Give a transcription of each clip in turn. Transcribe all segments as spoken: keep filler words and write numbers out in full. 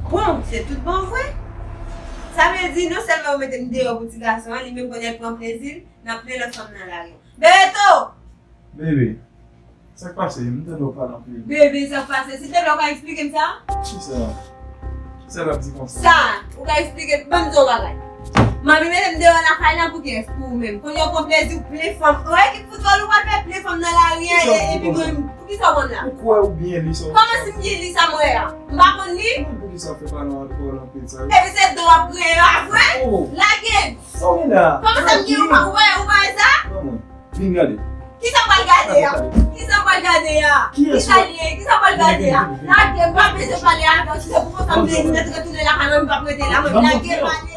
Bon, se tout bon vre. Sa vle di non sèlman yo mete m deyò pou ti gason an, li menm kounye a l pran plezi l nan plen lòt fanm nan lari. Bebeto! Bebe, sa k pase? M tande w pale anpil. Bebe, sa k pase? Silteplè, ou ka eksplike m sa? Kisa? Kisa l ap di konsa? Sa, ou ka eksplike, ban m di w yon bagay. Manmi mete m deyò lakay la pou kiyès? Pou ou menm. Kounye a w pran plezi w plen fanm. Ou wè ki foutbòl ou pral fè plen fanm nan lari a, epi mwen, poukisa w konn la? Ou kwè ou byen li sa? Kòman si m byen li sa m wè a? M pa konn li? Poukisa w fè pale anpil sa? Epi se do w ap griyen a vre? Lage! Sa w gen la? Kòman sa m gen ou pa wè, ou pa wè sa? Vin gade. Kisa m pral gade a? Kisa m pral gade a? Kisa l ye? Kisa m pral gade a? Lage, m pa bezwen pale avè w. Si se pou konsa m vle, m mèt retounen lakay mwen, m p ap rete la, mwen lage pale.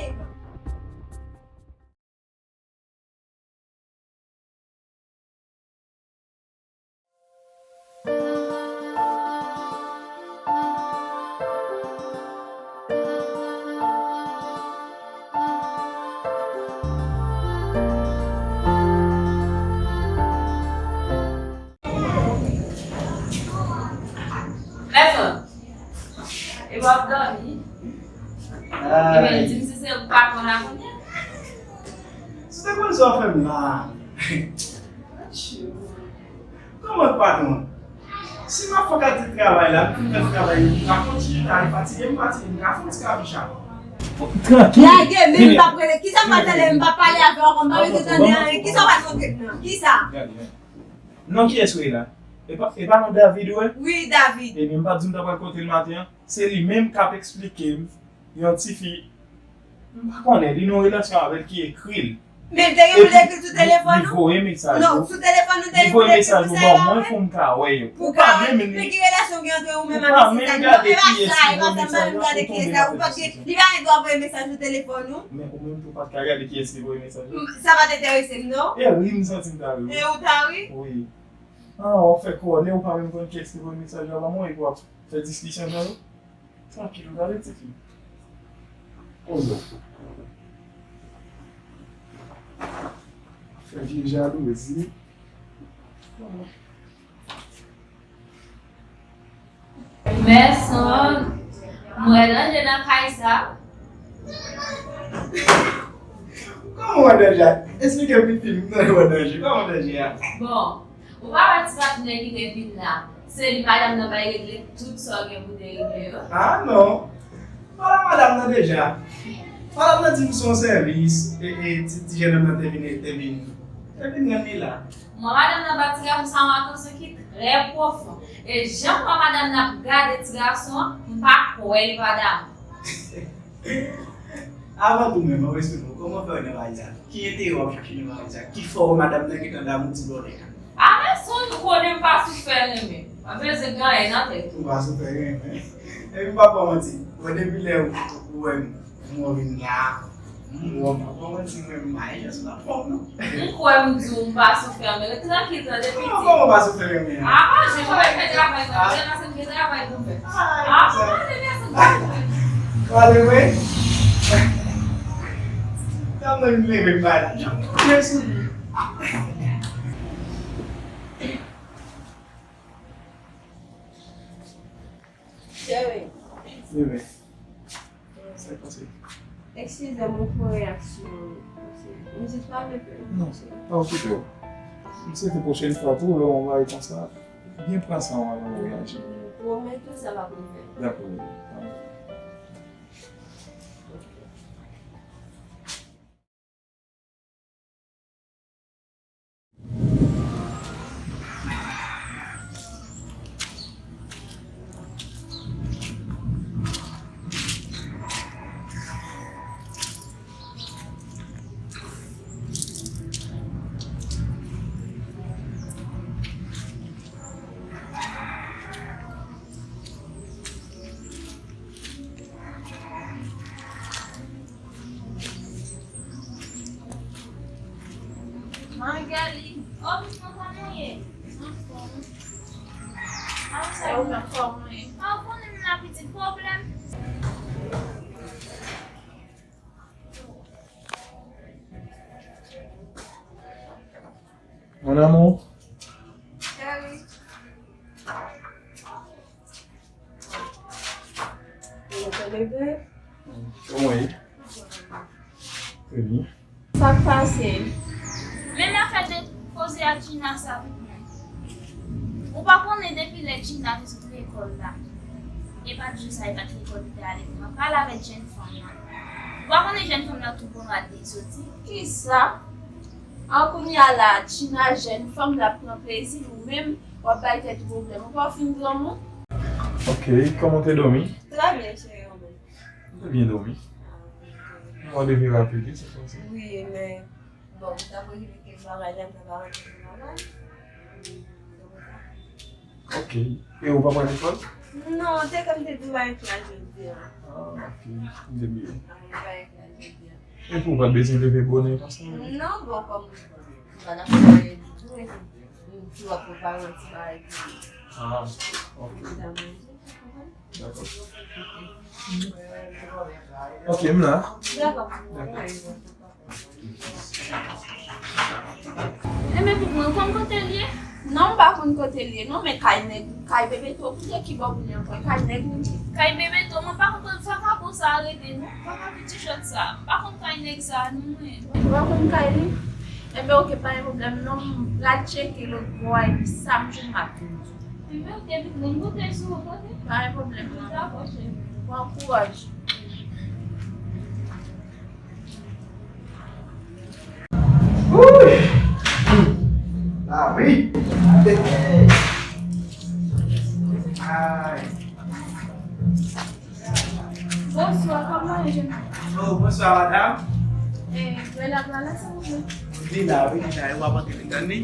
Mèt, e w ap dòmi? Ebyen, di m si se ou k patwon la kounye a. Si w te konn sa w fè m la. Kòman patwon? Si m ap fè kantite travay la, m fin fè travay, m pa kontinye travay, fatige m, fatige m, m ka fè yon ti kabicha. Trankil. Lage, men m p ap rele. Kisa m pral tande? M p ap pale avè w ankò, m pa bezwen tande anyen. Kisa w pral montre m nan? Kisa? Gade, men. Non, kiyès ou ye la? E pa, e pa non David ou ye? Wi, David. Ebyen, m pa t di m ta pral kote l maten an? Se li menm k ap eksplike m yon tifi, m pa konnen, li nan yon relasyon avè l ki ekri l. Men l te gen pou l ekri l sou telefòn ou? Li voye mesaj ou. Non, sou telefòn ou te gen pou l ekri l pou sa yo avè l? Li voye mesaj ou ban mwen pou m ka wè yo. Pou ka wè? Men ki relasyon gen ant ou menm avèk ti sa? Non, e pa sa, e pa sa, m pa menm gade kiyès la. Ou pa t gen, li pa gen dwa voye mesaj sou telefòn ou? Men ou menm tou pa t ka gade kiyès ki voye mesaj ou? Sa pa t enterese m, non. E ri m santi m ta ri wi. E ou ta ri? Wi. Ah, w ap fè kòlè, ou pa menm konn kiyès ki voye mesaj la ban mwen, epi w ap fè diskisyon sa yo? Trankil, ou gade tifi. Koze. Fè vye jalouzi. Mèson, m wè danje nan kay sa. Kòman w wè danje a? Esplike m pi fim, m tande w wè danje. Kòman danje a? Bon, ou pa wè ti patnè ki te vin la? Se li madanm nan bay regle tout sa w gen pou te regle yo. Ah non. Pale a madanm nan deja. Madanm nan di m se yon sèvis, e, e, ti, ti jennonm nan te vin, te vin, te vin rann li la. Mwen, madanm nan ba ti gason sa yon atansyon ki trè pwofon. E jan m wè madanm nan ap gade ti gason an, m pa kwè li pa damou. Avan tou menm, mwen esplike w, kòman fè w nan valiz la? Ki enterè w ap chache nan valiz la? Ki fè w madanm nan gentan damou ti bòlè a? A, men si w konnen m pa sou fè renmen. Pa bezwen gen anyen nan tèt ou. Ou pa sou fè renmen. Epi m p ap ba w manti. Mwen depi lè ou, ou wè m, mwen vin la. Mwen, mwen, mwen, mwen, mwen, mwen, jès la fò, non. M kwè m di w m pa sou fè renmen. Ret trankil, tande, pitit. Kòman, kòman w pa sou fè renmen an? A, pa jwe, mwen fè travay mwen, mwen, paske m gen travay pou m fè. A, pa mande mèsi, m pa jwe. Pale, wi. Tann mwen leve m bay la. Mèsi. Cheri. Wi, men. Sa k pase? Eskize m, m fè yon reyaksyon. M jis pa vle fè. Non, pa okipe w. M swete pwochèn fwa tou, lè w wè yon bagay konsa, byen pran san w avan w reyaji. Pwomèt ou sa p ap refèt. Dakò, bebe. Magali, o, pitit mwen, kòman w ye? Anfòm. Anfòm. Sa w anfòm, wi. A, ou konnen m la, pitit, pwoblèm. Mon amour. Cheri. Ou tande Se a Gina sa tout moun. Ou pa konnen depi lè Gina te sot lekòl la. E pa t jou sa, e pa t lekòl li te ale. Mwen pale avèk jèn fanm nan. Ou pa konnen jèn fanm nan tout bon rad li soti. Kisa? An kounye a la, Gina jèn fanm l ap pran plezi, ou menm w ap bay tèt ou pwoblèm. Ou pa fin granmoun? Ok, kòman w te dòmi? Trè byen, cheri, ou menm? M te byen dòmi. Ah, ok. Mwen leve rapid wi, se konsa. Wi, men bon, m t ap regle kèk bagay la, m t ap rantre nan travay. Ok. E ou pa pral lekòl? Non, te kòm te di w pa gen klas jodi a. Ah, ok. M te bliye. Ah, m pa gen klas jodi a. Epi ou pa t bezwen leve bonè konsa? Non, bon, kòm m pa t ap fè anyen ditou, epi m tou ap prepare yon ti bagay pou Ah, ok. Dakò. Ok, m la. Dakò. Dakò. Enben, pitit mwen, ou konn kote l ye? Non, m pa konn kote l ye, non, men kay nèg, kay Bebeto, kote ki bò pou li ankò? Kay nèg li ye. Kay Bebeto, mwen pa konprann vakabon sa a rete, non. Vakabon ti chòt sa a. M pa konn kay nèg sa a, non, mwen. Ou pa konn kay li? Enben, ok, pa gen pwoblèm, non, m pral tcheke lòt bò a, epi sa m jwenn, m ap vin di w. Enben, ok, pitit mwen, m konte sou ou, tande? Pa gen pwoblèm, non. Dakò, cheri. Bon kouraj. Wouy! Ah wi! Ay! Bonswa, kòman w ye, jèn? Oh, bonswa, madam. Eh, bèl ap la, silvouplè. Li la, wi, li la, w ap antre, li tann li.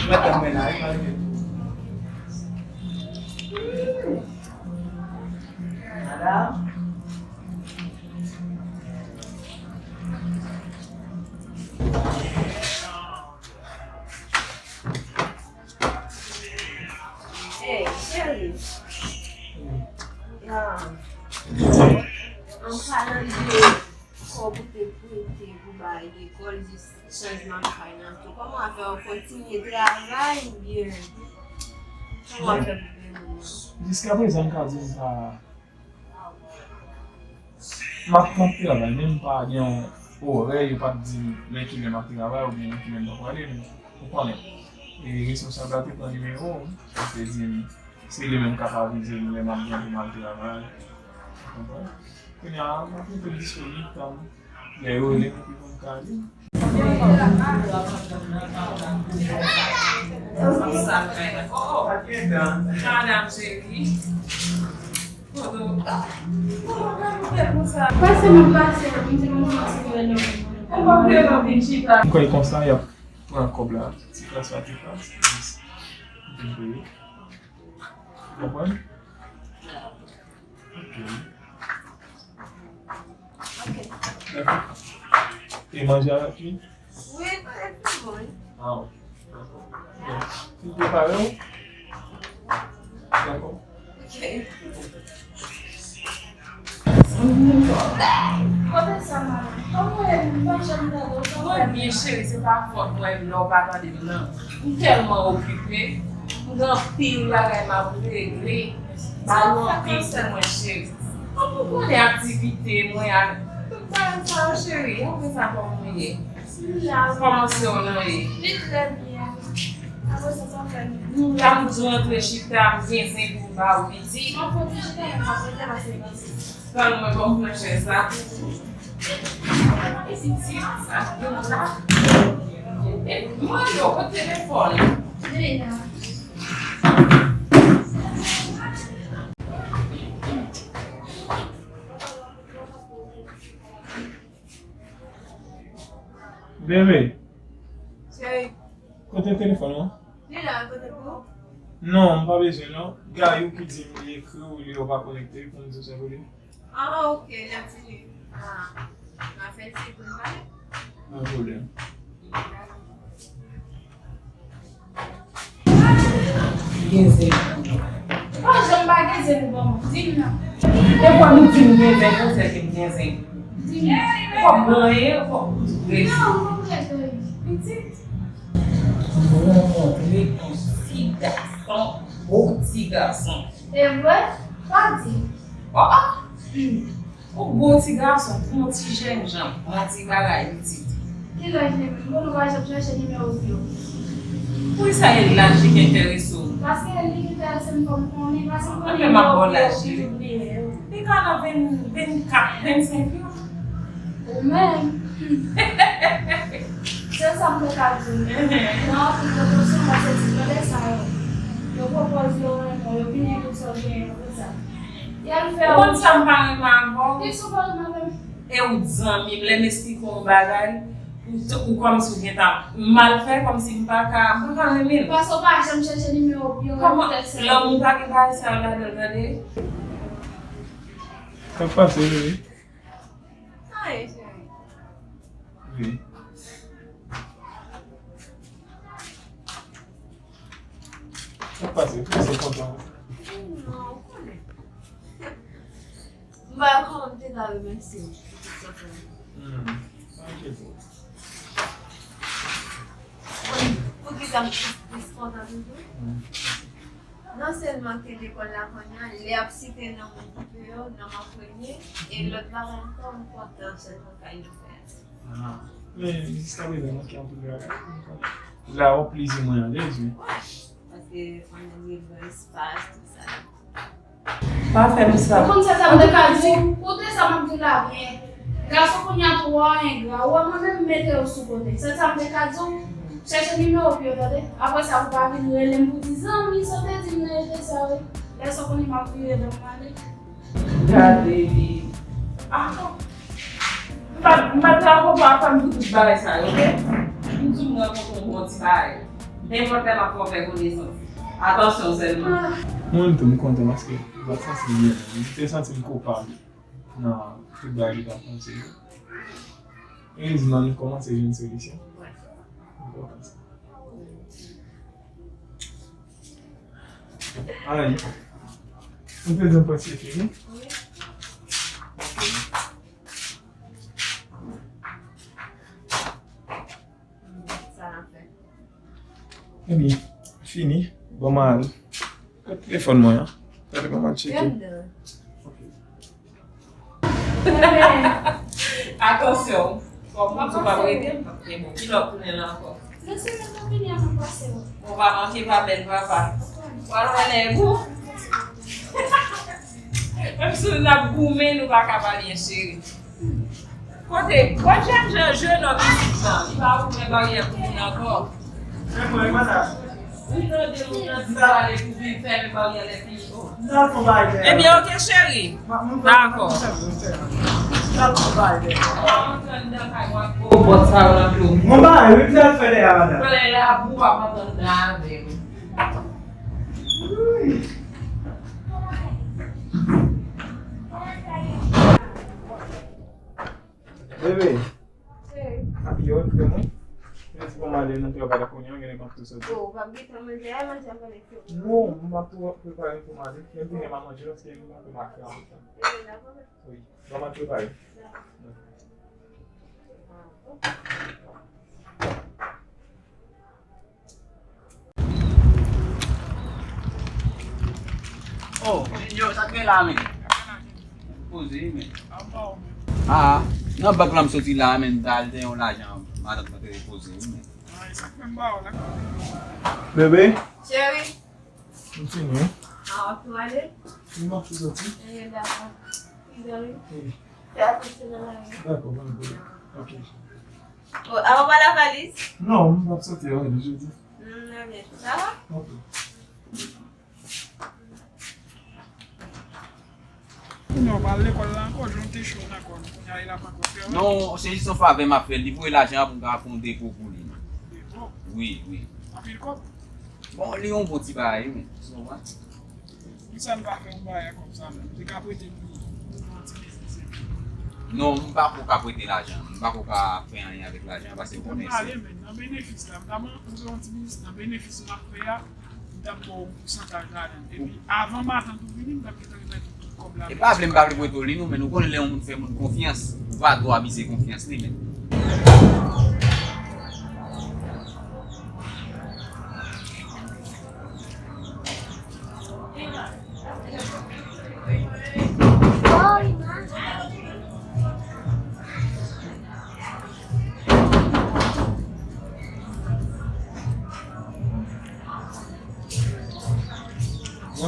Mwen tann mwen la, wi, pa rive tou. Madam. Hey, cheri. Ah. An palan de kòb ou te prete pou bay lekòl, jis chanjman kay nan tou. Kòman w ap fè, w kontinye travay oubyen kòman w ap fè pou peye moun nan? Jiskaprezan, m ka di m pa M ap, m ap travay, men m pa gen yon orè, yo pa t di m lè kilè m ap travay oubyen lè kilè m pa prale, men ou konnen. E responsab la te pran nimewo m, li te di m se li menm k ap avize m lè m ap gen pou m al travay. Ou konprann? Kounye a, m ap rete disponib, tann lè yo rele m epi pou m ka ale. Madanm cheri. Pase m ap pase, m di m kontinye non. M kwè konsa y ap pran kòb la, ti kras pa ti kras, jis pou m peye. Ou konprann? Ok. Ok. Dakò. E manje a ret wi? Wi, manje tou bon. Ah, ok. Dakò. Ou prepare w? Dakò. Ok. Kote sa, mama? Kòman w ye? M pa janm tande w, sa w fè? Mwen byen, cheri, se pa fòt mwen lè w pa tande m nan. M tèlman okipe, m gen anpil bagay m ap regle. Ba nou anpil pou mwen, cheri. Mwen pou konnen aktivite mwen ak tout bagay sa yo, cheri. Apre sa, kòman w ye? Kòman sè w nan ye? Li trè byen. Apre sa, sa w fè? La m di w antre chita, m gen zen pou m ba w pitit. Mwen fò ti chita, men m ap rete pase nan se. Tann mwen, ban m pran chèz la. E pitit, sa k gen la. E mwen yo, kote telefòn? Li la. Bebe. Cheri. Kote telefòn ou an? Li la, kote pou ou? Non, m pa bezwen non. Gayou ki di m li ekri w, li yo pa konekte, pou m di w sa pou li. Ah, ok, l ap fini. Ah, m a fè l siy pou n pale. Pa gen pwoblèm. Gen zen. Pa janm pa gen zen pou ban mwen. Di m non. E kwa nou di m gen zen, pou sè ke m gen zen. Di m. Fòk mwen ye, fòk ou tou resi. Non, mwen prete. Pitit. Mwen rankontre yon ti gason, gwo ti gason. E vre? Pa di. Oh, oh. Hmm. Ou gwo ti gason, ou yon ti jènjan, pa di bagay pitit. Ki laj li menm? Bon, nou pa janm chèche nimewo Pio. Poukisa e laj li ki enterese w? Paske li ki enterese m, fò m konnen, paske m konnen nimewo Pio ki bliye yo. Li ka nan ven, vennkat, vennsenk yo. Ou menm. Se sa m te ka di w. Nan anpil pwopozisyon, paske ti blòdè sa yo, yo pwopòze yo renmen w, yo vini tout sa w genyen pou sa. Y al fè. Ou konn sa m pa renmen avè w? Kisa w pa renmen avè m? E ou t zanmi m, lè m esplike w yon bagay, ou t, ou kòmsi w gentan mal fè, kòmsi m pa ka, m pa ka renmen l. Paske w pa janm chèche nimewo Pio, poutèt sa. Kòman? Lanmou pa gen bagay sa yo ladan l, tande. Sa k pase, bebe? Anyen, cheri. Wi. Sa k pase? Poukisa w kontan? Non, ou konnen. M pa wè kòman m te ka remèsye w pou tout sa w fè. Hmm. Sa enkyete w. Konn poukisa m tris, tris kontan toujou? Hmm. Non sèlman ke lekòl la kounye a, lè y ap site non m okipe yo, non m an premye, e lòt bagay ankò, m kontan sèlman kay nou fè a. Ah. Men jiskaprezan manke anpil bagay pou m konnen. La, w plizyemwen alèz, wi. Wi, paske konnen gen bon espas, tout sa. Pa fè m sa. Ou konn sa sa m te ka di w? Koute sa m ap di w la byen. Gason kounye a twò engra. Ou wè mwen menm m mete w sou kote. Se sa m te ka di w? Chèche nimewo Pio, tande. Apre sa, ou pa vin rele m pou di, "Zanmi, sa w te di m nan, e te sa, wi." Lè sa w konnen m ap vire do m ale. Gade li. Ah, non. M pa, m pa t la konprann fè m pou tout bagay sa yo, oke? M di m rankontre yon bon ti bagay. Nenpòt lè m ap fè w fè konesans. Atansyon sèlman. Mwen tou, m kontan paske m pa t santi m byen. M te santi m koupab nan tout bagay ki t ap pase yo. Erezman, nou kòmanse jwenn solisyon. M kontan sa. Ay, ou te di yon pati fini? Sa n ap fè? Ebyen, fini. Ban m al. Kot telefòn mwen an? Gade, ban m al tcheke. Ok. Atansyon, fò m di w pa prete m, men bon, ki lè w ap tounen la ankò? Nan semèn nan vini an, m ap pase w. Ou pa manke pa bèl papa. W al wè nèg ou. Menm si n ap goumen, nou pa ka pa byen cheri. Kote, kote jènjan, jennonm isit lan, li pa ouvè baryè pou moun ankò. Ou tande moun nan di pale pou vin fèmen baryè lè fini. Ebyen, oke, cheri. Dakò. Ou ap antre anndan kay mwen ak gwo bòt sa yo nan pye w. Mwen pa, wi, m te al fè dèyè a, madanm. Fè dèyè a, pou w ap antre anndan avè m. Bebe. Cheri. Apiye w, frè mwen. Mèsi pou manje nan travay la kounye a, gen lè m ap tou soti. Oh, w ap gentan manje a, manje a pale frè mwen. Non, m ap tou prepare pou manje. Menm si gen pa manje, paske m ap fè manje an menm tan. Bebe, dakò, mèsi. Wi, ban m al prepare. Dakò. Oh, Junior, sa k gen la, men? Poze, men. Ah, nan bank la m soti la, men, m t al gen yon lajan, matant mwen te depoze, men. Bebe? Cheri. M fini, wi. Ah, w ap tou ale? Wi, m ap tou soti. Eh, dakò. Wi, wi. Fè atansyon nan lari. Dakò, pa gen pwoblèm. Ok. Bon, a w pa lavaliz? Non, m ap soti avè li jodi. Hmm, ebyen, dakò. Ok. Kounye a w pa al lekòl la ankò, jan w te cho nan kò nou. Kounye a li la pa ankò fè, wi. Non, se jis yon favè m ap fè l. Li voye lajan an pou m ka fè yon depo pou li. Depo? Wi, wi. Anpil kòb? Bon, li yon bon ti bagay, wi. Ou konprann? Poukisa n pa fè yon bagay kòm sa menm? Li ka prete nou yon ti biznis epi. Non, m pa ko ka prete lajan. M pa ko ka fè anyen avèk lajan paske ou konnen se. Pale, men, nan benefis la, m ta ban, m fè yon ti biznis nan benefis m ap fè a, m t ap ba w yon pousantaj ladan l. Epi, avan matant ou vini, m t ap gentan remèt ou tout kòb la. E pa vle m pa vle prete w li non, men ou konnen lè yon moun fè moun konfyans, ou pa dwe abize konfyans li, men.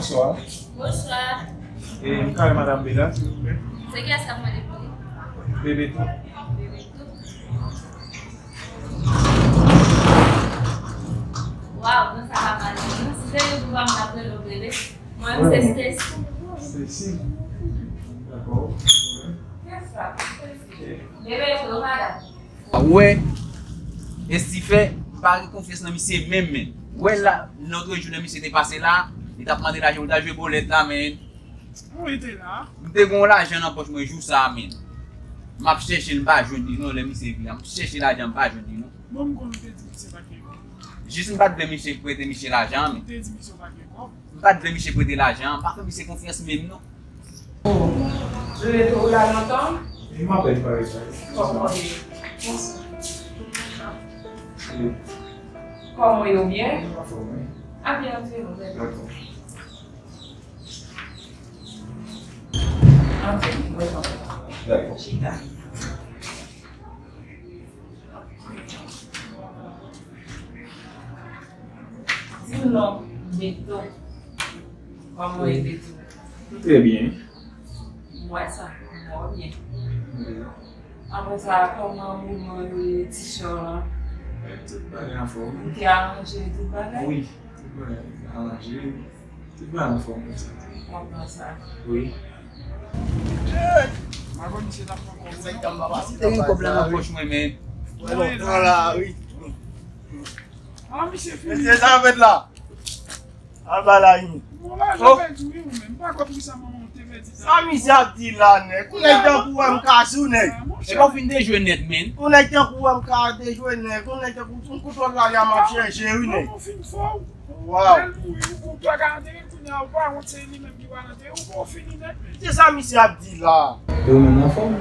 Bonsoir. Bonsoir. E m ka wè Madame Bella, silvouplè? Se kiyès k ap mande pou li? Bebe tou. Bebe tou. Waw, non sa pa mal non. Si se yon pou pa m t ap rele w Bebe. Mwen menm se Stacy. Stacy. Dakò. Kiyès sa? Stacy. Bebe tou, madanm. Ou wè, Estifè, m pa gen konfyans nan misye menm, menm. Ou wè la, lòt jou lè misye te pase la, li t ap mande lajan, li t al jwe bolèt la, menm. Ou rete la? M te gen yon lajan nan pòch mwen jou sa a, menm. M ap chèche l, m pa jwenn li non, lè misye vini la. M chèche lajan, m pa jwenn li non. Bon, m konn ou te di misye pa t gen kòb. Jis m pa t vle misye prete misye lajan, menm. Ou te di misye w pa t gen kòb. M pa t vle misye prete lajan, m pa fè misye konfyans menm non. Oh, Loreto, ou la lontan? E m apèn parèt la. Kòman w ye? Kòman w ye, ou byen? Anfòm, wi. A byen antre, non, bèl. Dakò. Antre, mwen antre. Dakò. Chita. Di m non, Beto. Kòman w ye, Beto? Trè byen. M wè sa, m wè w byen. Wi. Apre sa, kòman moman yo ye, ti sè w lan? Tout bagay anfòm. Ou te aranje tout bagay? Wi, tout bagay aranje. Tout bagay anfòm konsa. Kontan sa. Wi. Te gen kòb la nan pòch mwen, men. Wè lontan la, wi. Ah, misye fini. Mesye, sa fèt la. Al ba la, wi. Bon, lajan pèdi, wi, ou menm. Pa konn kisa manman w te pèdi. Sa misye ap di la, nèg? Ou nèg tankou wè m ka sou nèg. E pa w fin dejwe nèt, men. Ou nèg tankou wè m ka dejwe nèg. Ou nèg tankou m kontwòl la, ya m ap chèche, wi, nèg. Manman w fin fò w. Waw. Lè l mouri, ou, ou pa ka antere l, kounye a, ou pa wont se li menm ki pral antere, ou poko fini nèt. Se sa misye ap di la. E ou menm, ou anfòm?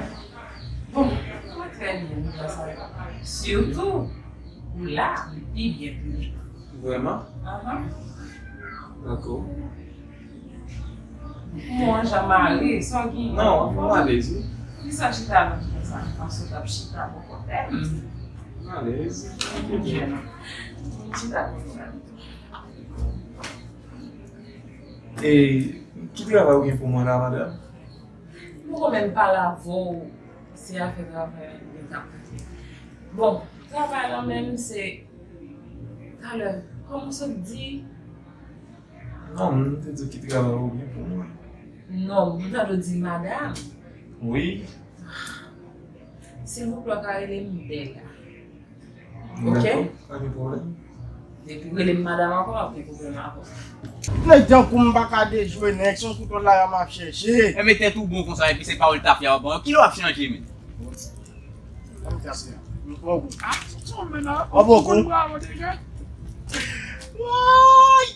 Bon, mwen trè byen, nou sa va. Sitou, ou la, li pi byen toujou. Vrèman? Ahan. Dakò. Mwen jan mare, sa w gen? Non, m alèz, wi. Kisa chita nan konsa? Paske w t ap chita bò kote m. M alèz. Chita bò kote m. E ki travay ou gen pou mwen la, madanm? M poko menm pale avè w, se afè travay la nou t ap pale. Bon, travay la menm se, talè, kòman w sot di? Non, m te di ki travay ou gen pou mwen. Non, m tande w di madanm. Wi. Silvouplè, w ka rele m Bella. Ok? Dakò, pa gen pwoblèm. Depi w rele m madanm ankò, m ap gen pwoblèm avè w. Nèg tankou m pa ka dejwe nèg, se yon kontwòl la m ap chèche. Enben tèt ou bon konsa, epi se pawòl tafya w ap ban yo. Kilè w ap chanje, men? Ban m tafya. Ou bon kou. Ou bon kou. Woy!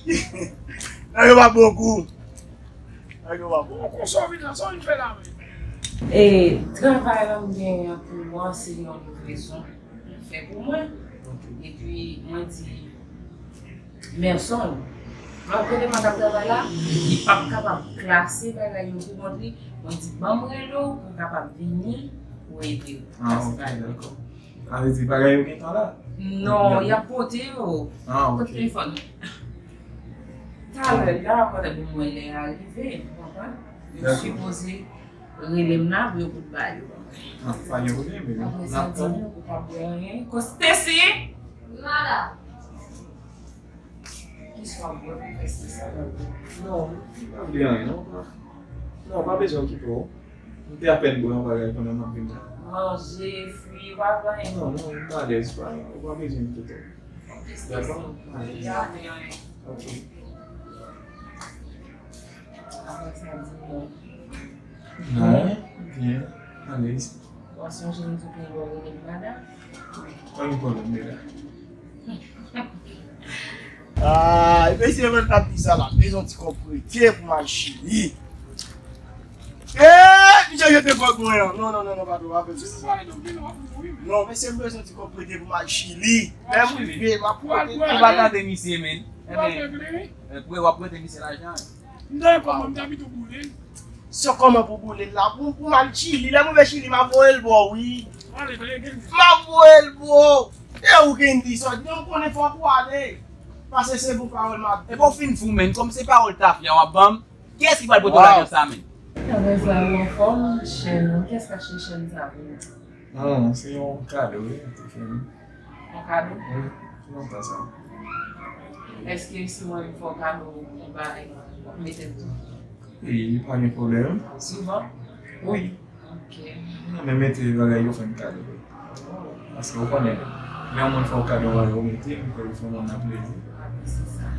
Nèg yo pa bon kou. Nèg yo pa bon kou. Ou konsa w vin la, sa w vin fè la menm? E travay la m genyen pou mwen, se yon livrezon. Fè pou mwen. Epi mwen di Merson, mwen kote mwen t ap travay la, li p ap kapab klase bagay yo pou kont li. Mwen di, ban m rele w pou m kapab vini pou ede w. Ah, ok, dakò. Sa vle di bagay yo gentan la? Non, y ap pote yo. Ah, ok. Kot telefòn? Talè la, pandan pou mwen lè a rive, ou konprann? Yo sipoze rele m la pou yo pot bagay yo ban mwen. Ah, pa gen pwoblèm, bebe. Apre sa, di nou, ou pa bwè anyen. Kòm Stacy! Wi, madanm. Kisa w ap bwè pou fè Stacy? Non, m pa bwè anyen, non. Non, pa bezwen okipe w. M te apèn bwè yon bagay pandan m ap vin la. Manje, fwi, w pa bwè anyen? Non, non, m alèz, pa, ou pa bezwen enkyete w. Dakò? Alèz. Ok. Apre sa, di non. Non, byen, alèz. Bon, sonje m di w ke yo rele m madanm. Pa gen pwoblèm, Bella. Ah, mesye, mwen t ap di sa la. Bezwen ti kòb prete pou m al Chili. Eh, misye jete kòb mwen an. Non, non, non, non, pa dwe, pa fè sa. Non, mesye, m bezwen ti kòb prete pou m al Chili. Lè m rive, m ap pote. Ou pa tande misye, men. Enben, w ap prete misye lajan. M ta renmen kòman m ta pito boule l. Se kòman pou boule l la? Pou, pou m al Chili. Lè m rive Chili, m ap voye l ba w, wi. M ap voye l ba w. E ou, Kendy, sa w di? Non, m konnen fòk ou ale. Pase se pou pawòl m ap. Epi w fin fou, menn. Kòm se pawòl tafya w ap ban m, kiyès ki pral pote w lajan sa, menn? Apre sa, ou anfòm, chèn ou? Kiyès k achte chèn sa pou ou? Non, se yon kado, wi, te fè m. Yon kado? Wi, se lontan sa. Èske si mwen fè w kado, ou bay, w ap mete l tou? Wi, li pa gen pwoblèm. Souvan? Wi. Ok. M renmen mete bagay yo fè m kado. Paske ou konnen, lè yon moun fè w kado, ou mete, ou fè moun nan plezi. Se sa.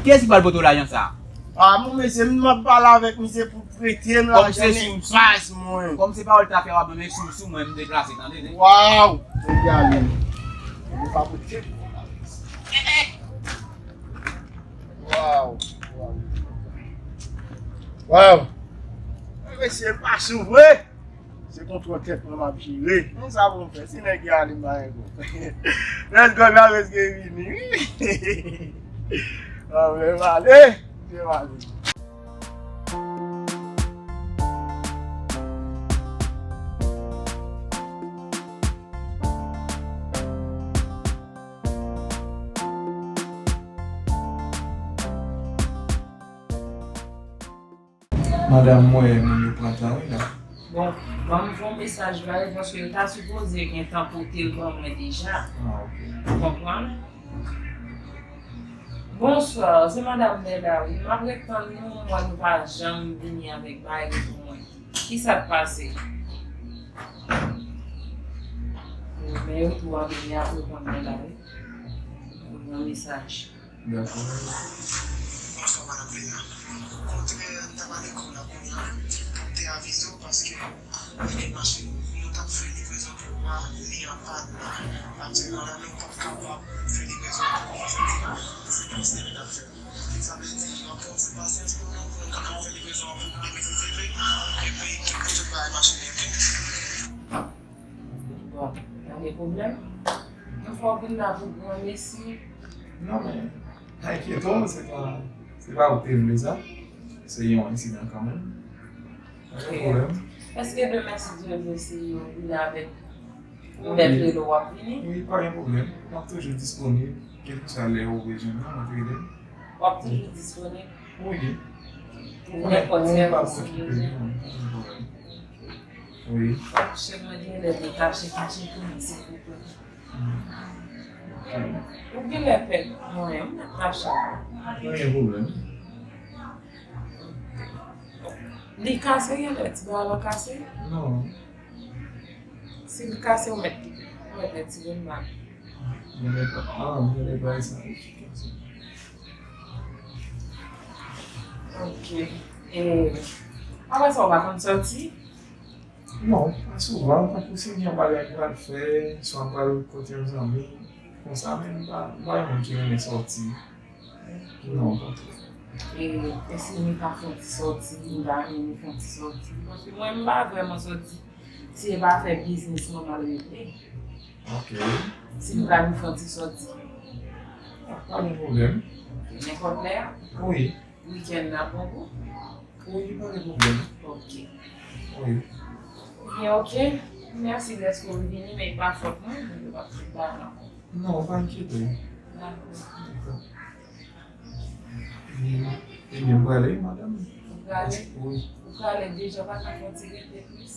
Kiyès ki pral pote w lajan sa? Ah, mon mesye, m ap pale avèk misye pou prete m lajan, se sou baz mwen. Kòm se pawòl tafya w ap ban m, sou, sou mwen, m deplase, tande, tande. Waw! Mwen gade. Mwen pa pote. Waw! Waw! Waw! Mesye, pa sou vre! Se kontwòl tèt mwen m ap jere. Men sa pou m fè, si nèg yo ale m pa gen kòb. Rès gòj la preske vini, wi. Anben, m ale, m ale. Madanm, m wè moun yo pran tan wi la. Bon, ban m fè yon mesaj ba yo, paske yo ta sipoze gentan pote l ban mwen deja. Ah, ok. Ou konprann? Bonswa, se madanm Nèla wi. M ap ret tann nou, m wè nou pa janm vini avèk bagay pou mwen. Kisa k pase? Men yo tou ap vini apre ban Nèla wi. Yon mesaj. Dakò. Bonswa, madanm Lena. Kontrè, m t ap ale kò la kounye a, pou m te avize w, paske gen machin nou t ap fè livrezon pou ou a, li an pàn. Aktyèlman la, nou p ap kapab fè livrezon an pou ou jodi a. Se yon sèl n ap fè. Sa vle di, w ap pran ti pasyans pou nou, pou nou kapab fè livrezon an pou ou depi se vre, epi tout bagay mache byen, ok? Bon, pa gen pwoblèm. Yon fwa w vin la pou granmesi. Non, men, pa enkyete w, se pa, se pa ou ki te vle sa. Se yon ensidan kanmenm. Pa gen pwoblèm. Èske demen, si Dye vle, si w vini avèk yon lèt rele w ap vini? Wi, pa gen pwoblèm. M ap toujou disponib. Kèlkeswa lè ou bezwen mwen, mwen rele. W ap toujou disponib? Wi. Pou nenpòt sèvis ou bezwen. Wi. Chèn mwen gen lè de kache kache pou mwen, silvouplè. Ou gen lè pè mwen, ou mèt kache. Pa gen pwoblèm. Li kase, gen lè ti bagay lan kase? Non. Si l kase, ou mèt kite. Ou mèt retire l mal. Gen lè pa, ah, gen lè bagay sa efikas. Ok. E, apre sa, ou pa konn sòti? Non, pa souvan. Tankou si gen yon bagay m pral fè, swa m pral kote yon zanmi, konsa, men m pa, m pa yon moun ki renmen sòti. Non, pa twò. E, e si nou ta fè yon ti sòti, nou ta renmen fè yon ti sòti? Paske mwen, m pa vrèman sòti. Si e pa fè biznis mwen m al regle. Ok. Si nou ta vin fè yon ti sòti. Ah, pa gen pwoblèm. Ok, nenpòt lè a? Wi. Wikenn nan bon pou? Wi, pa gen pwoblèm. Ok. Wi. Byen, ok. Mèsi dèske w vini, men e pa fòt mwen, mwen pa fè bagay ankò. Non, pa enkyete w. Dakò. Dakò. Ebyen, m prale, madanm. Ou prale? Wi. Ou prale deja, pa ka fè yon ti rete plis?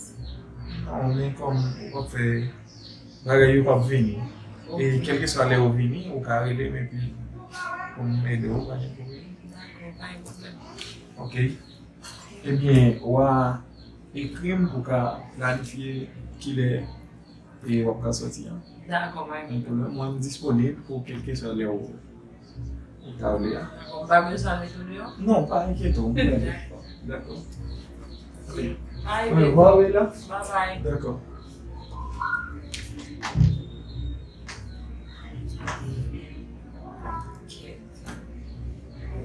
Non, men kòm ou p ap fè bagay yo p ap vini. Ok. E kèlkeswa lè ou vini, ou ka rele m epi pou m ede w, pa gen pwoblèm. Dakò, pa gen pwoblèm. Ok. Ebyen, w a ekri m pou w ka planifye kilè e w ap ka sòti an. Dakò, pa gen pwoblèm. Mwen, m disponib pou kèlkeswa lè ou, ou ta vle a. Dakò, m pa bezwen al mete w deyò? Non, pa enkyete w, m prale. Dakò. Dakò. Bye, baby. Bye bye. Dakò.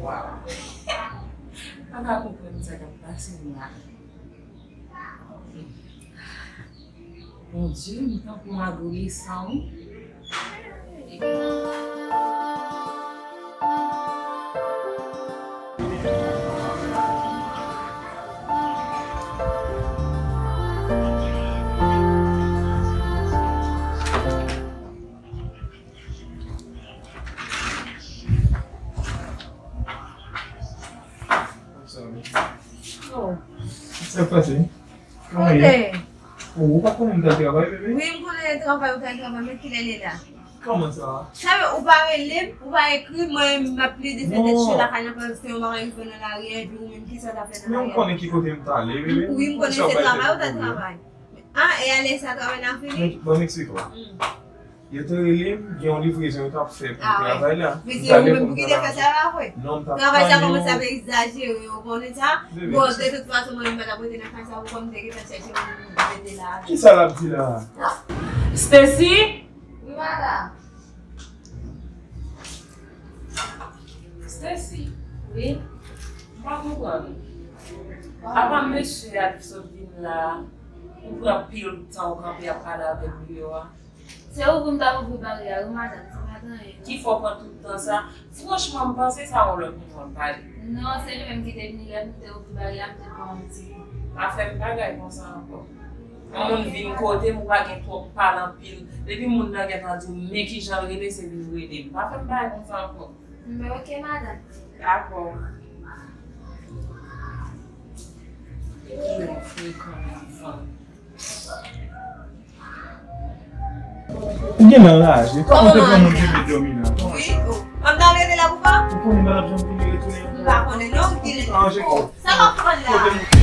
Wow. M pa ka konprann sa k ap pase m la. Bondye, m tankou yon adolesan, wi. Pase. Kòman ye? Kote? Oh, ou pa konnen m t al travay, bebe? Wi, m konnen travay, ou t al travay, men kilè l ye la? Kòman sa? Sa vle, ou pa rele m, ou pa ekri m, mwen m ap plede fè tèt cho lakay nan, paske se yon bagay rive nan lari a, epi ou menm, kisa w t ap fè nan lari a? Men ou konnen ki kote m t ale, bebe. Wi, m konnen se travay ou t al travay. Ah, e alè sa travay la fini? Bon, m eksplike w. Yo te rele m, gen yon livrezon yo t ap fè pou travay la. Men se ou menm pou ki te fè sa la vre? Non, m t ap tann yo. Travay sa kòmanse ap egzajere, ou konnen sa? Bon, de tout fason, mwen menm pa t ap rete nan kay sa, ou konn m te gentan chèche moun pou mete la. Kisa l ap di la? Stacy? Wi, madanm. Stacy? Wi? M pa konprann. Apa mesye a ki sot vin la, ou pran pil tan ou kanpe ap pale avè l deyò a? Se ouvri m t ap ouvri baryè a, wi, madanm, se pa t anyen. Ki fè w pran tout tan sa? Franchman, m panse sa yon lòt moun w ap pale. Non, se li menm ki te vini lè m te ouvri baryè a, m te pran yon ti. Pa fè m bagay konsa ankò. Yon moun vin kote m, ou pa gen twòp pale anpil. Depi moun nan gentan di w men kijan l rele, se vin rele m. Pa fè m bagay konsa ankò. Men oke, madanm. Dakò. Epi yon frekan nan fanm. Ou gen nan raje. Kòman w te pran moun ki vle dòmi la? Wi, oh. An nan rete la pou pa? Ou konnen m pa t ap janm vini retounen ankò. M pa konnen non, m vini. Sa w ap pran la?